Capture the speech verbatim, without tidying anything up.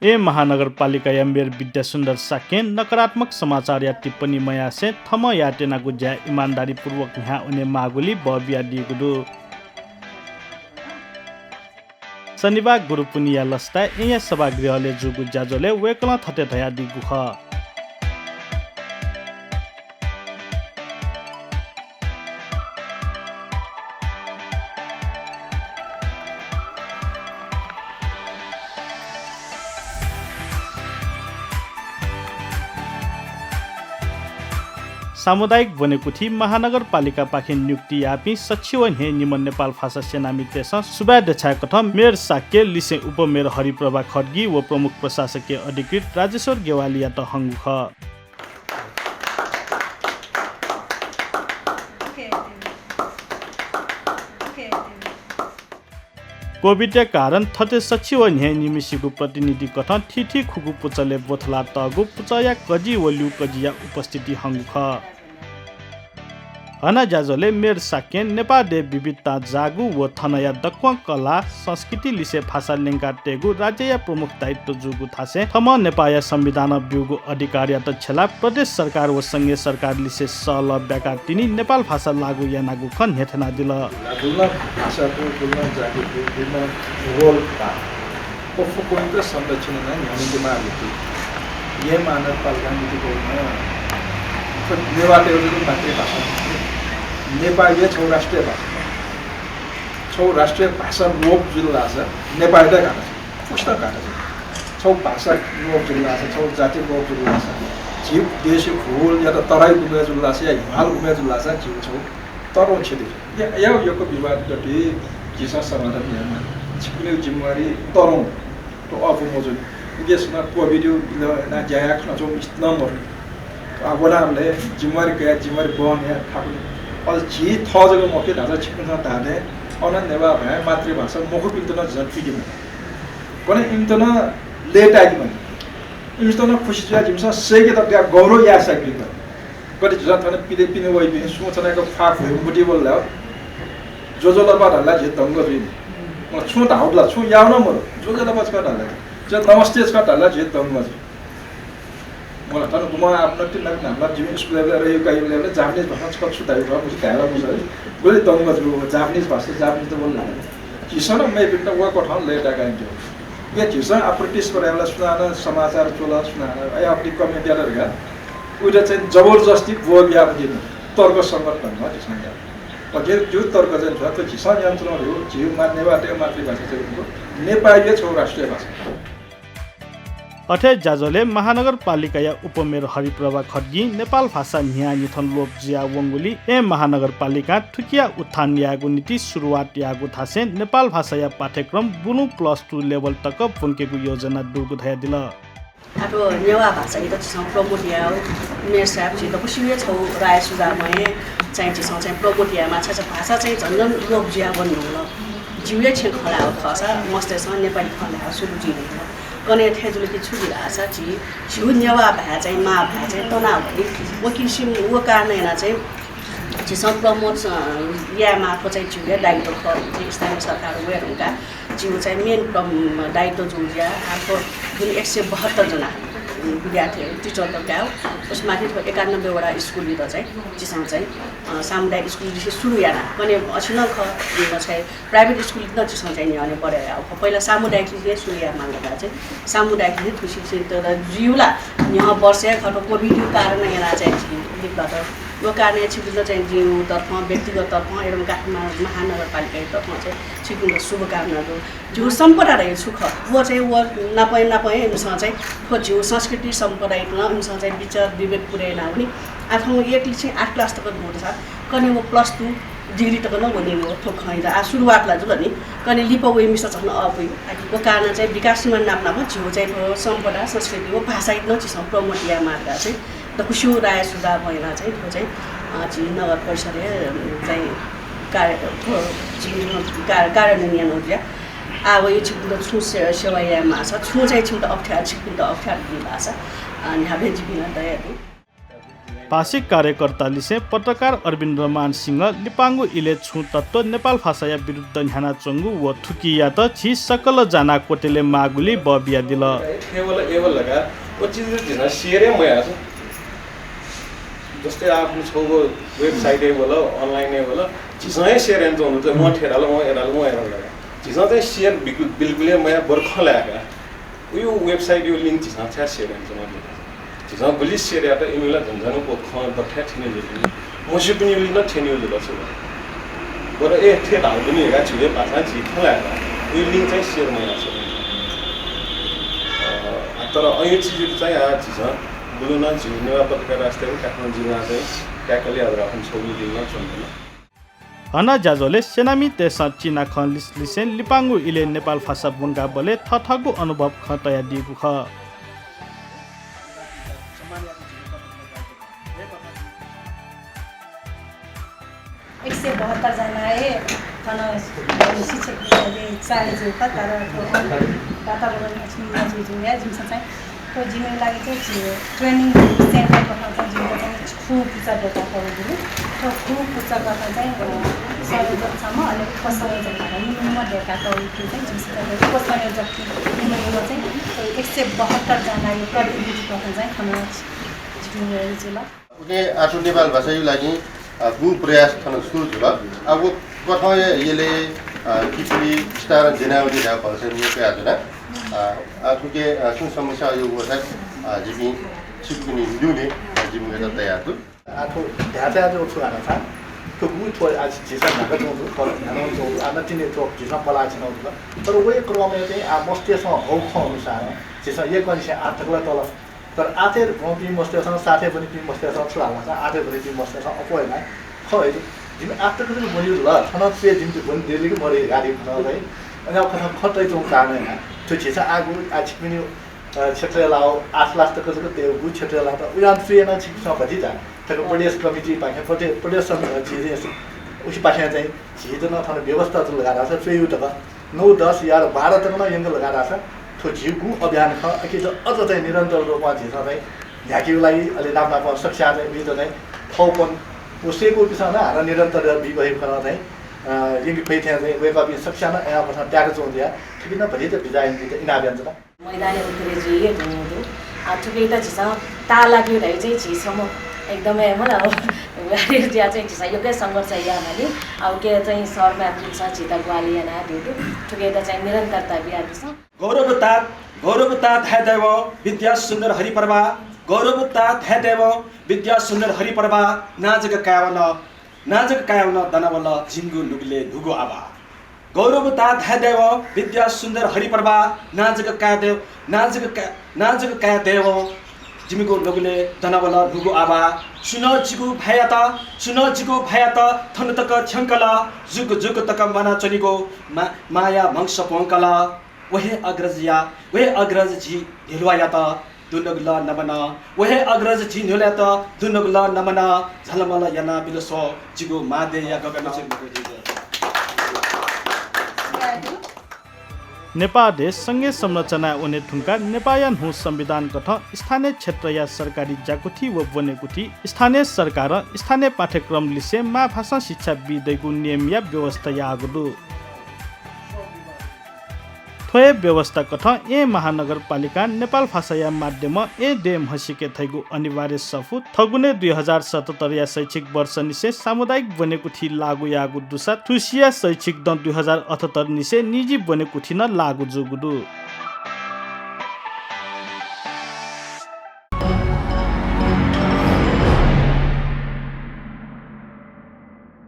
येँ महानगरपालिकाया मेयर विद्यासुन्दर शाक्यं नकारात्मक समाचारया टिप्पणी मयासें थःम्हं यायेत्यनागु ज्याय् इमानदारीपूर्वक न्ह्याः वने माःगुलिइ बः बियादीगु दु। शनिबाः गुरुपुन्हिया लसताय् येँया सभागृहलय् जूगु ज्याझ्वलय् वय्कलं थथे धयादीगु खः। सामुदायिक ब्वनेकुथि महानगरपालिकापाखें नियुक्ति याःपिं सछि व न्हय्‌निम्ह नेपाल भाषा सेनानीतय्‌सं सुभाय् देछाय्‌कथं मेयर शाक्य, लिसें उपमेयर हरिप्रभा खड्गी व प्रमुख प्रशासकीय अधिकृत राजेश्वर ज्ञवालीयात हंगु खः। कोभिडया कारण थथे सछि व न्हय्‌निम्हसिगु प्रतिनिधि कथं थीथी खुगू पुचलय् ब्वथलातःगु पुचःया कजि व ल्यूकजिया उपस्थिति हंगु खः। हना ज्याझ्वलय् मेयर शाक्यं नेपाः देय् विविधतां जाःगु व थनया दक्वं कला, संस्कृति लिसे भाषा ल्यंकातयेगु राज्यया प्रमुख दायित्व जूगु थासय् थःम्हं नेपाःया संविधानं ब्यूगु अधिकारयात छ्यलाः प्रदेश सरकार व संघीय सरकार लिसे सल्लाह ब्याकाः तिनि नेपाल भाषा लागू यानागु खँ न्ह्यथनादिल। गुलि नं भाषा दु, गुलि नं जाति दु, गुलि नं भूगोल दु। व फुक्कसित संरक्षण याना न्ह्याःने माःगु दु। येँ महानगरपालिकां नीति कथं थ्व नेवाःतय्‌गु मातृभाषा दु। नेपाः हे छगू राष्ट्रिय भाषा। छगू राष्ट्रिय भाषा लोप जुल धाःसा नेपाःयात घाटा छ। फुक्कसित घाटा छ। छगू भाषा लोप जुल धाःसा, छगू जाति लोप जुल धाःसा, झी देशया भूगोलयात तराई गुम्हय् जुल धाःसा या हिमाल गुम्हय् जुल धाःसा झीगु छगू तःधंगु क्षति जुइ। या, या यक्व विवाद गथे झीसं समाधान यायेमाः। छिकपिनिगु जिम्मेवारी तःधंगु, थ्व अःपु मजूनि। उकिं सुनां कोभिडया इलय् यानाः ज्या याये खनाच्वंम्ह मिस्त नं मदु। आ, वनाबलय् जिम्मेवारी कयाः जिम्मेवारी बहन याये थाकुनि। अझ झी थः जक मखु धाःसा छिकपिन्सं धाःथें अन नेवाः भाय् मातृभाषा मखुपिन्त नं झीसं थुइके मानि। गन इमित नं लय्ताय्‌के मानि। इमित नं खुसी जुयाः जिमिसं सय्‌केत ग्वय् गौरव याये साइपिन्त। गथे झीसं थन पिने, पिने वइपिं सुं थनय् ख्वाः भ्वय् मुति वल ला, ज्वजलपा धाल ला झी दंग जुइ नि। अँ, छुं धाःगु ला, छुं याःगु नं मदु, ज्वजलपा छकः धाल ला, झी नमस्ते छकः धाल ला झी दंग जुइ। मला थन गुम्ह आः नकतिनि नकतिनि हानं जिमि स्कुलय् रह्यू काइबलय् Japanese भाषां छकः छु धाःगु खः, मझी धायेला मजू। गुलि दंग जुइ, Japanese भाषा, Japanese त वल ला। झीसं नं मेपिन्त व कथं लय्ताय्‌का यंकेगु। उकिं झीसं आः प्रतिस्पर्धा यायेबलय् सुनानं समाचार च्वल, सुनानं अय् अपनी comment यात धकाः उइत चाहिँ जबरजस्ती ब्वः बियाः मते नि, तर्कसंगत ढंगं झीसं याये। अथे जूगु तर्क चाहिँ थ्व, थ्व झीसं न्यनाच्वनागु, झीगु मा-, नेवाःतय् मातृभाषा चाहिँ नेपाःया छगू राष्ट्रिय भाषा। अथे ज्याझ्वलय् महानगरपालिकाया उपमेयर हरिप्रभा खड्गीं नेपाल भाषा न्हियान्हिथं लोप जुयावंगुलिं येँ महानगरपालिकां थुकिया उत्थान यायेगु निंतिं सुरुवात याःगु थासय् नेपाल भाषाया पाठ्यक्रम बुलुं plus two level तक ब्वंकेगु योजना दुगु धयादिल। आः थ्व नेवाः भाषायात झीसं promote यायेगु मेयर साहेब, झी दक्वसिबय् छगू राय सुझावं हे चाहिँ झीसं चाहिँ promote यायेमाः, छाय्‌धाःसा भाषा चाहिँ झन झन लोप जुयावने धुंकल। जिगु हे छेँय् खँ ल्हायेगु खःसा मस्तय्‌सं नेपाली खँ ल्हायेगु सुरु जुइ धुंकल। कन्हय् थथे जुल कि छु जुइ धाःसा झी, झीगु नेवाः भाय् चाहिँ, मां भाय् चाहिँ तनावनी। व किसिम, व कारणं यानाः चाहिँ झीसं promote, अ, यायेमाःगु चाहिँ झीगु हे दायित्व खः। झी स्थानीय सरकार वये धुंकाः झीगु चाहिँ main प्रम-, दायित्व जूगु ज्या। आः थ्व जुन एक सय बहत्तर जना, उम्, विद्यार्थी, teacher त काय्, उसमाथि थ्व एकानब्बे वडा स्कुलयात चाहिँ झीसं चाहिँ, अ, सामुदायिक स्कुललिसे सुरु याना। कन्हय् अथे नं खः, उम्, चाहिँ private स्कुलयात नं झीसं चाहिँ न्ह्यःने बढे यायेगु खः। पहिला सामुदायिकलिसे सुरु यायेमाल धकाः चाहिँ सामुदायिकलिसे थुसिसे, तर जुइ ला, न्ह्यः वर्षय् खः थ्व कोभिडया कारणं यानाः चाहिँ झी लिपा त। व कारणं छिकपिन्त चाहिँ जिगु तर्फं, व्यक्तिगत तर्फं एवं काठमाडौं महानगरपालिकाया तर्फं चाहिँ छिकपिन्त शुभकामना दु। झीगु सम्पदा धइगु छु खः, व चाहिँ व नापं नापं इमिसं चाहिँ थ्व झीगु संस्कृति सम्पदायात नं इमिसं चाहिँ विचार विवेक पुरय् यानावनी। आः थौं एकलिसें आठ class तक दुसा कन्हय् व plus two degree तक नं वनीगु थ्व खँ। आः सुरुवात ला जुल नि, कन्हय् लिपा वइपिन्सं झन अःपुइ। व कारणं चाहिँ विकास सीमा नाप नापं झीगु चाहिँ थ्व सम्पदा, संस्कृति व भाषायात नं झीसं promote यायेमाः धकाः चाहिँ दक्वसिगु राय सुझावं यानाः चाहिँ थ्व चाहिँ, अ, झी नगर परिषदय्, अ, चाहिँ कार्य, थ्व झी का-, कार्यान्वयन यानागु जुया। आः वइ छिकपिन्त छुं से-, सेवा यायेमाःसा, छुं चाहिँ छिकपिन्त अप्ठ्यारो, छिकपिन्त अप्ठ्यारो जुइ धाःसा, अ, न्ह्याबलें जिपिं नं तयार दु। भाषिक कार्यकर्तालिसें पत्रकार अरविन्द मान सिंह लिपांगु इलय् छुं तत्त्व नेपाल भाषाया विरुद्ध न्ह्यानाच्वंगु व थुकियात झी सकल जानाः क्वत्यले माःगुलिइ बबियादिल। थेवल एवल धकाः व चिज झीसं share हे मयाः। जस्तै आः छगू website-य् वल, online-य् वल, झीसं हे share यानाच्वंगु दु। वं थथे धाल, वं अथे धाल, वं अथे धाल धकाः। झीसं चाहिँ share बिल्कुल, बिल्कुल हे मयाः, बरु खँ ल्हायेका। उयो website-या link झीसं छाय् share यानाच्वनागु? झीसं गुलि share यात, इमिला झन झन व खँ दथाय् थ्यने जुल। मस्यूपिनिगु link नं थ्यनेगु जुल छु। बरु ए, थथे धाःगु दु नि धकाः झीगु भाषां झी खँ ल्हायेका। उयो link चाहिँ share मयाः छु। अ, तर अयो चिजयात चाहिँ आः झीसं गुलि नं झीगु नेवाः पत्रकार राष्ट्रिय काठमाडौं जिल्लां चाहिँ tackle यात धाःसा छगू link नं च्वंगु दु। हानं ज्याझ्वलय् सेनामितय्‌सं चिनाखँ लिसलिसें लिपांगु इलय् नेपाल भाषा ब्वंकाबलय् थःथःगु अनुभव खँ तयादीगु खः। एक सय बहत्तर जना हे थन शिक्षक चाहे जुल, तर वातावरण अति नजिक जुल, जिमिसं चाहिँ थ्व जिमिगु लागि चाहिँ झी training center कथं चाहिँ जिमित चाहिँ खुगू पुचः दय्कातःगु दु। थ्व खुगू पुचः कथं चाहिँ, अ, संयोजक छम्ह, अले उपसंयोजक धाःगु निम्ह दय्कातःगु चाहिँ जिमिसं चाहिँ उपसंयोजक निम्ह चाहिँ एक सय बहत्तर जनाया प्रतिनिधि कथं चाहिँ थन जिपिं वयागु जुल। उकिं आः थ्व नेपाल भाषाया लागि, अ, गुगु प्रयास थन सुरु जुल। आः व कथं हे यलय्, अ, किपिं बिस्तारं ज्यनावनी धयागु भलसा निकया जुल। अ, आः थुके, अ, छुं समस्या याःगु वःसा, अ, जिपिं छिकपिनि न्ह्यःने, अ, जिमिगु तयार दु। आः थ्व धायेत याःगु छु धाःसा, थ्व गुगु थ्व आः झीसं न्ह्याकाच्वंगु दु, थ्व न्ह्यानाच्वंगु दु, आः नकतिनि थ्व झीसं पलाः छिनागु दु। तर वया क्रमय् चाहिँ आः मस्तय्सं हःगु खँ अनुसारं झीसं यक्वंनिसें आः तक ला तल। तर आः थें वंपिं मस्तय्सं, साथय् वनीपिं मस्तय्सं छु धाल धाःसा, आः थें वनीपिं मस्तय्सं अप्वः यानाः खँ हे दु। जिमि आः तक जक ब्वनीगु ला, थन च्वय् जिमित ब्वने दयेगु मदु धकाः खँ दइ। अज्याःगु खँ, खँ तयाच्वंगु कारणं यानाः थ्व झीसं आः गुगु आः छिकपिनि, अ, क्षेत्रय् लाःगु आठ class तक जक तयेगु, गुगु क्षेत्रय् लाःगु, उयां च्वय् यानाः छिकपिन्सं भति जा। थ्व प्रदेश कमिटीपाखें, प्रदे-, प्रदेश सम-, अ, झी चाहिँ उकिपाखें चाहिँ झीत नं थन व्यवस्था जुल धकाः धाःसा च्वयेगु तक, नौ, दस, एघार, बाह्र तक नं यंकल धकाः धाःसा थ्व झीगु अभियान खः। अकिं अझ चाहिँ निरन्तर रूपमा झीसं चाहिँ न्ह्याकेगु लागि अले नाप नापं सकस्यां चाहिँ उइत चाहिँ थौंकन्हय् व स्वयेकूपिन्सं नं हानं निरन्तर बीगु हे खँ चाहिँ, अ, यंके फइ थें चाहिँ वय्कःपिं सकस्यां नं अज्याःगु कथं त्याकाच्वंगु जुयाः थुकिं नं भतिचा बिचाः यानादीत इनाप यानाच्वना। मैदानय् उतरे जुइ हे धुंगु दु। आ, थुकियात झीसं ताःलाकेगु धइ चाहिँ झी छम्ह एकदमै मला, वारिर जुया चाहिँ झीसं यक्व संघर्ष याये माली। आ, उके चाहिँ सर म्यामपिन्सं झीत ग्वाहालि यानादीगु दु। थुकियात चाहिँ निरन्तरता बियादिसँ। गौरव तात, गौरव तात हे दैव विद्या सुन्दर हरिप्रभा, गौरव तात हे दैव विद्या सुन्दर हरिप्रभा, नां जक कायेवन, नां जक कायेवन दनावल जिमिगु नुगलय् न्हूगु आभा। गौरव तात हे दैव विद्या सुन्दर हरिप्रभा, नां जक काये दैव, नां जक का-, नां जक काये दैव जिमिगु नुगलय् दनावल न्हूगु आभा। सुनं जिगु भाय्‌यात, सुनं जिगु भाय्‌यात थन तक थ्यंकल, जुग जुग तक म्वानाच्वनीगु मा-, माया मंस प्वंकल। व हे अग्रजया, व हे अग्रज झी न्ह्यलुवायात दुनुगल नमन। व हे अग्रज झी न्ह्यलुवायात दुनुगल नमन। झलमल यानाबिल स्व जिगु मां देय्‌या गगन। नेपाः देश संघीय संरचनाय् वने धुंकाः नेपाःया न्हू संविधान कथं स्थानीय क्षेत्रया सरकारी ज्याकुथि व ब्वनेकुथि, स्थानीय सरकारं स्थानीय पाठ्यक्रम लिसें माःभाषां शिक्षा बी दइगु नियमया व्यवस्था याःगु दु। थ्व हे व्यवस्था कथं येँ महानगरपालिकां नेपाल भाषाया माध्यमं येँ देय् म्हसीके धइगु अनिवार्य सफू थगुने दुई हजार सतहत्तरया शैक्षिक वर्षनिसें सामुदायिक ब्वनेकुथि लागू याःगु दुसा थुसिया शैक्षिक दँ दुई हजार अठहत्तर निसें निजी ब्वनेकुथि नं लागू जूगु दु।